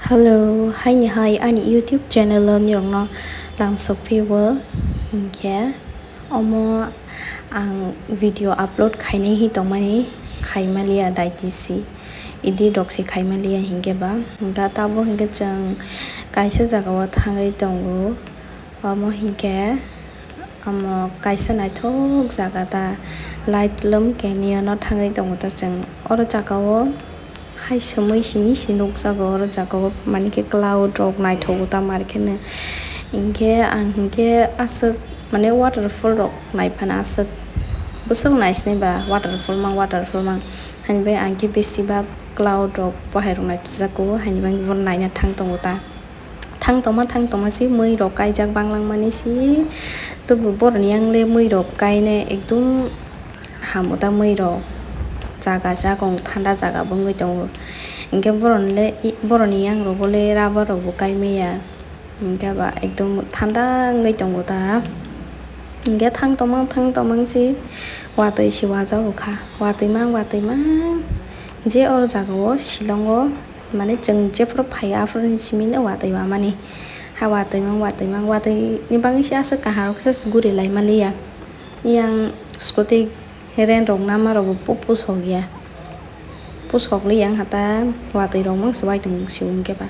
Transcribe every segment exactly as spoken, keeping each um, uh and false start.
Hello, haini hai ani YouTube channel o nirokno lamsok phio, hinkhe omo ang video upload khainai hi tongmani khaimaliya daitisi, edit rok se khaimaliya hinkhe ba, hinkhe tabuk hinkhe chwng kaisa jagao thangwi tongo. Omo hinkhe omo kaisa naithok jaga ta, light lum khe niyano thangwi tongo ta chwng. Oro jagao hai sumui simi se nukjago, oro jagao mani khe cloud rok naithogo ta mar kheno. Hinkhe ang hinkhe aswk mane waterfall rok naiphano aswk bwswk naisinai ba waterfall mang, waterfall mang. Haini bai ang khe besi bak cloud rok bo hai rok naithojago, haini bai bo naina thang tongo ta. Thang tongma, thang tongma se mui rok kaijak banglangmani se, tobo boroni yang le mui rok kainai ekdum hamo ta mui rok, jaga jakong thanda jaga bo wngwi tongo, hinkhe boroni le, boroni yang rok bo le rubber rok bo kai maya, hinkhe ba ekdum thanda wngwi tongo ta. Hinkhe thang tongmang thang tongmang se watwi se wajago kha, watwi mang watwi mang je oro jagao Shillong o mane chwng jephuru phaio aphuru ni simi no watwi wamani, ha watwi mang watwi mang watwi ni bagwi se aswk kaham rok se guri lai maliya. Yang scooty rent rok nama rok bo pusok ya. Pusok li yang hata watwi rok mang swbai tong sio hinkhe ba.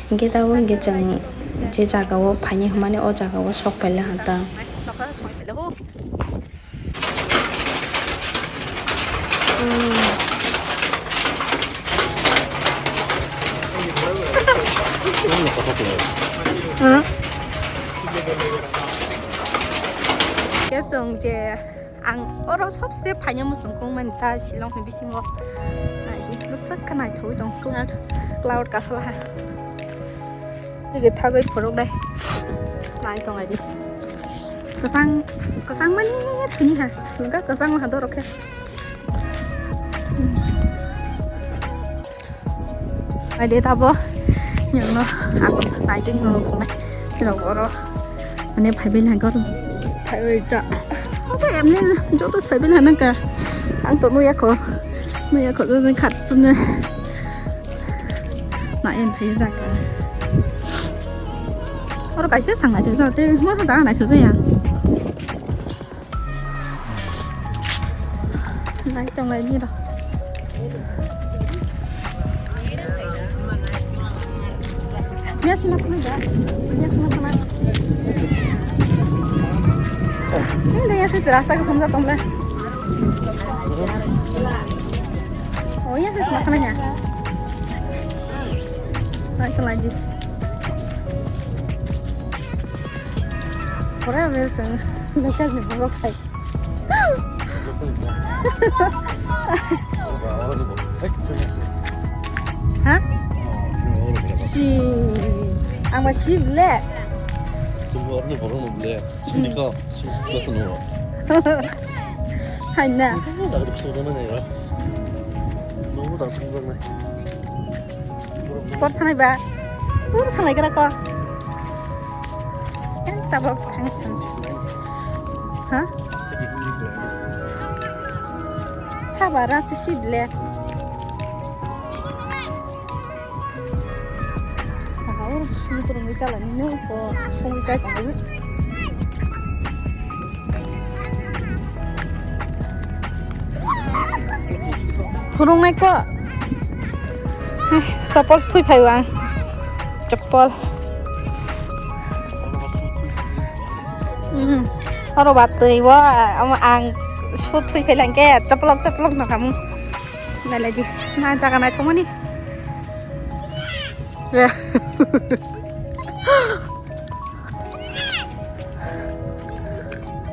Hinkhe tabuk hinkhe chwng je jaga o phaini hwnmani o jaga o sok paila hata. Kesong je Ang oro sobse phaina muchung kong mani ta Shillong ni bisingo. Naidi, bwswk khe naithogwi tong cloud, cloud kasala ha. Dige thagwi phuruk dai. Nai tong aidi. Kwchang, kwchang mani thwini ha. Nungka kwchang ha dorok khe. Aide tabo nyangno ang naiteng no nai rok oro mane phaibai lagi oro phaibai ta. Oke, emni joto phaibai lagi nangka ang to nuya ko nuya ko joto khat sune na en phai jaka oro kaisa sang naisuk jate mo sa da naisuk ya. Nai tonglai niro. Mia sima khna ja. Mia sima khna. Ini dah ya sih rasta ke khumja tongle. Oh ya sih sima khna ya. Nai tonglai di. Ora ves, local ni borok hai. Ha? Si, ang ma si ble. Hai na. Por thanai ba. Por thanai gra ko. Kan tabok thang thang. Ha? Ha ba ra si si ble. Aha, oro sumutro ni kala ni no ko sumui chai tong. Phurungnai ko. Chapal sui phai ang. Chapal. Hmm. Oro batwi bo, ang sut thui phai lang ke, chaplok chaplok no kamu. Nalai di, na jaga nai thomani.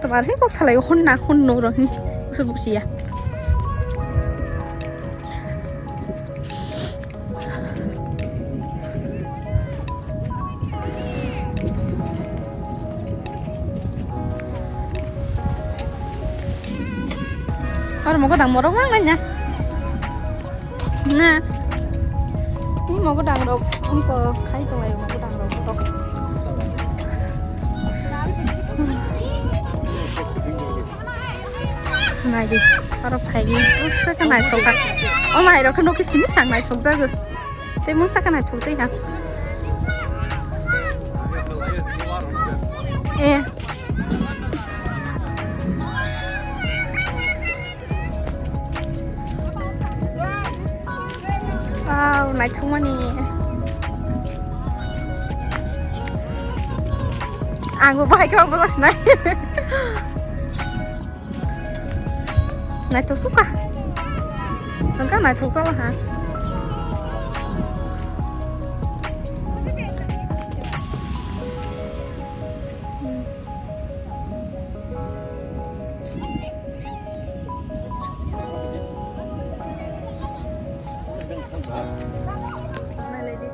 Tomar he kok salai hon na hon no ro he. Busi busi ya. Oro mogo dang morok mang nanya. Na. Ni mogo dang rok, ang to khai tonglai mogo dang rok. Naidi, oro phaini, bwswk khe naithok kha. O mairok khe nokhe simi sak naithok jago. Tei mungsa khe naithok tei ha. Eh. Wow, naithokmani. Ang bo bahai khe ang bo jasnai. Naithok sukha. Nangkha naithok chala ha. Nailai di.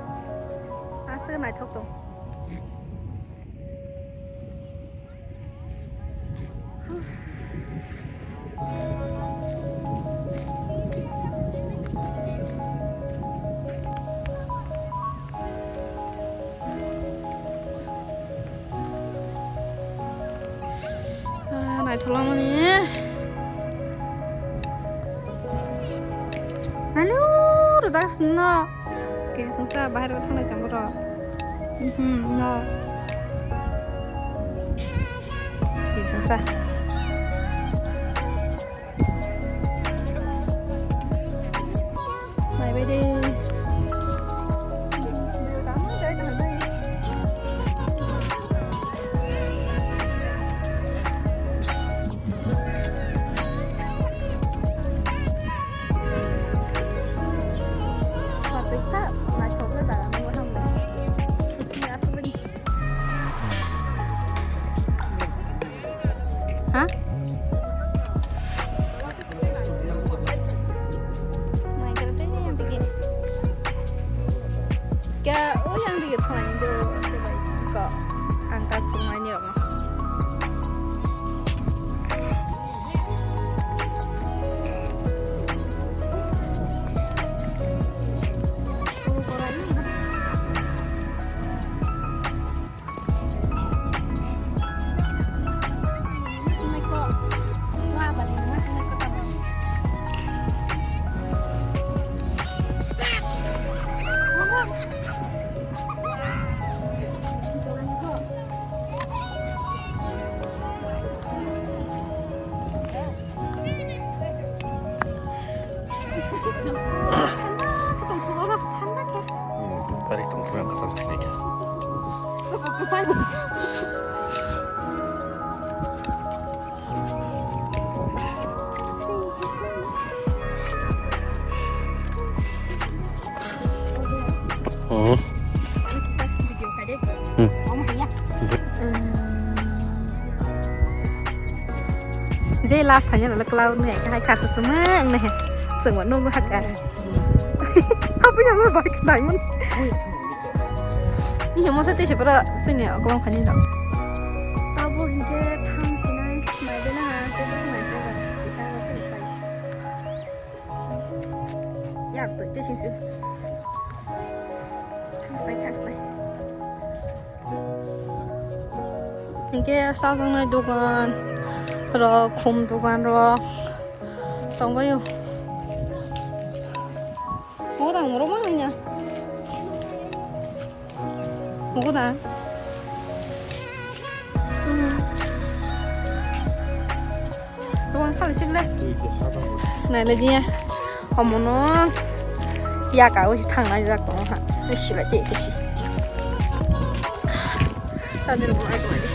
Aswk naithok tong. Ah, naitholamani. Hello, rwjak sino. Kiri sungsa bahar o thanglai tong boro. Mhm, no. Kiri sungsa. Naibai de. Ha? Nai kara tei yang digi. Kya o yang digi thalai do, ko ang ka phungnai ni rok no. Bari tong phura kasang sini kya. Oh. Hmm. Je last final le cloud ne hai khar sumang ne he. Sengwa no hakar. Apa yang lo baik diamond. Ih, masa tei separa sini aku lang khani dong. Tabo hingke thang sinai, mai bela ha, tei bela mai bela. Bisa aku tei. Ya, tu tei sini. Thang sai, thang sai. Hingke sajaknai dogan rok, khum dogan rok tongbaio. Morang morok ma hanya. Mugo da. Tuang kali sih le. Nai le dia. Omono. Ya ka usi thang nai jak tong ha. Usi la te usi. Tadi rumah aku lagi.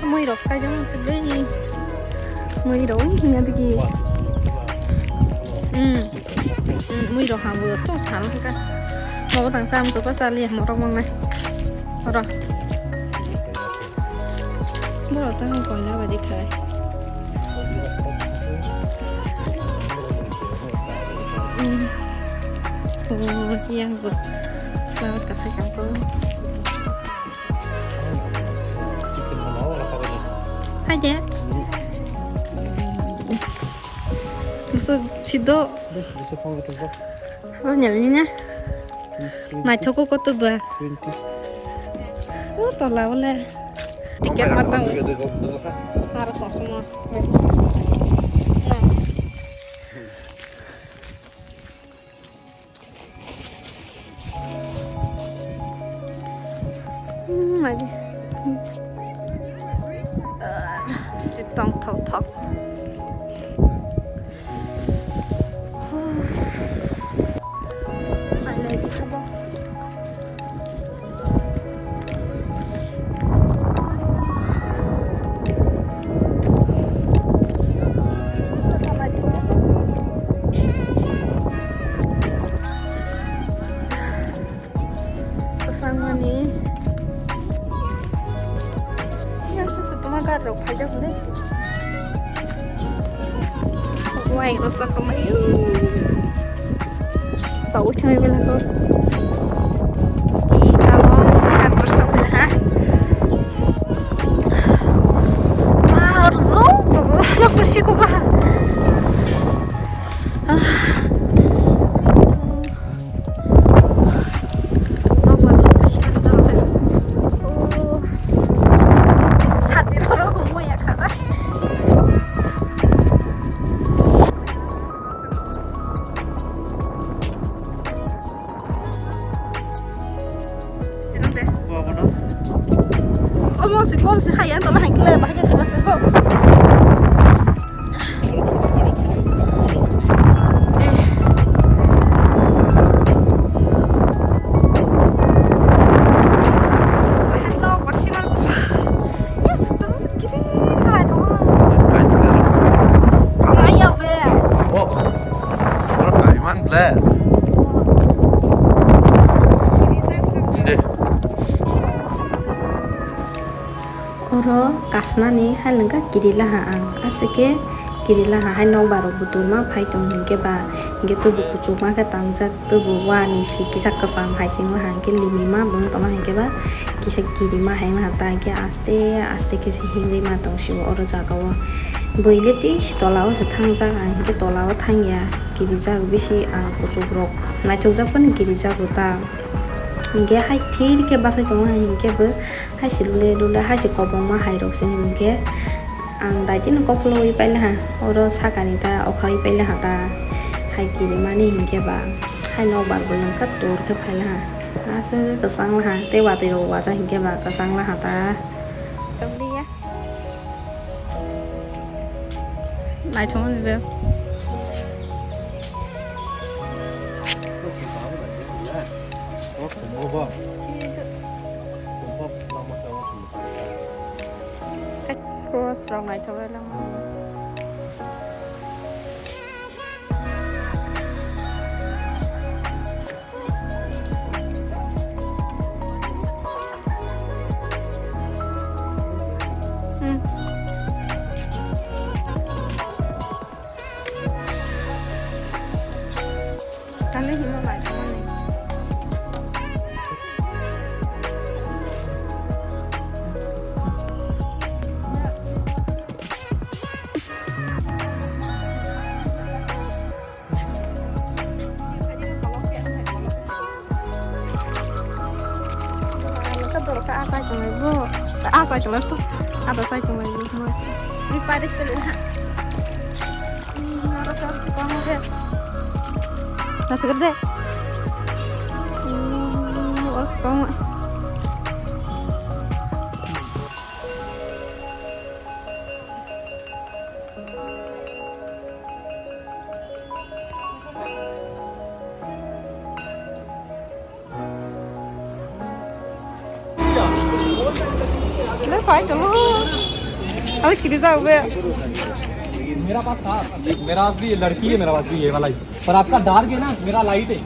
Mui rok sai jang se le ni. Mui rok ni ya digi. Hmm. Hmm, mui rok ha bo to sal ka. Mo tang sam to pa sal ya mo rok mang nai. Oro. Borok tang koila bai dikhai. Hmm. Oh, yang bo. Lawat kasai kangkong. Hai de. Musu sido. Musu phone gitu, bro. Oh, nyali nya. Naithok ko koto ba. Twenty. Oh, tola wala. Tiket matang. Harus langsung. Nah. Tongthok thok. Kwchangmani. Yang sasa tuma gari rok phaijak hwnwi. Wai rok sa kwmai. Tau thai bela ko. Ki tamo kan bersok ha. Wah, ruzol, ruzol, ruzol, ruzol, ruzol. Ah. Omo si kol si hai ang tala hai kle bahai kle kle ko. Oro kasnani hai lwngkha kirilaha ang, aswk khe kirilaha hai nokbar rok buturma phai tong hinkhe ba, hinkhe tubu kuchukma khe tangjak, tubu wani si kisa kwcham hai singlaha hinkhe limima bung tongma hinkhe ba kisa kirima hai wnglaha ta hinkhe aste aste khe se himlima tong sio oro jaga o. Bwile tei si tola o se thangjak, ang hinkhe tola o thangya, kirijak bisi ang kuchuk rok naithokjak phano kirijago ta. Hinkhe hai thir khe bachai tongo hai hinkhe bo. Hai se lule lule hai se kobongma hai rok se wng khe ang dai dino kopholo ui paila ha, oro sakani ta okha ui paila ha ta, hai kirimani hinkhe ba hai nokbar bo nangkha tor khe phaila ha, aswk kwchang la ha tei watwi rok wacha hinkhe ba kwchang la ha ta. Naithokmani be. Cross rok naithok lai langma. Hmm. Kani himo bai khamani. Ka dorok ka asai tongo bo. Asai tongo to. Ada sai tongo bo. Ni paris ko ha. Nara sar si kamo he. Nasa kerde. Hmm, os kamo. Le pai to lo. Ale kiri jao be. मेरा पास था, मेरा पास भी ये लड़की है, मेरा पास भी ये वाला ही, पर आपका डार्क है ना, मेरा लाइट है।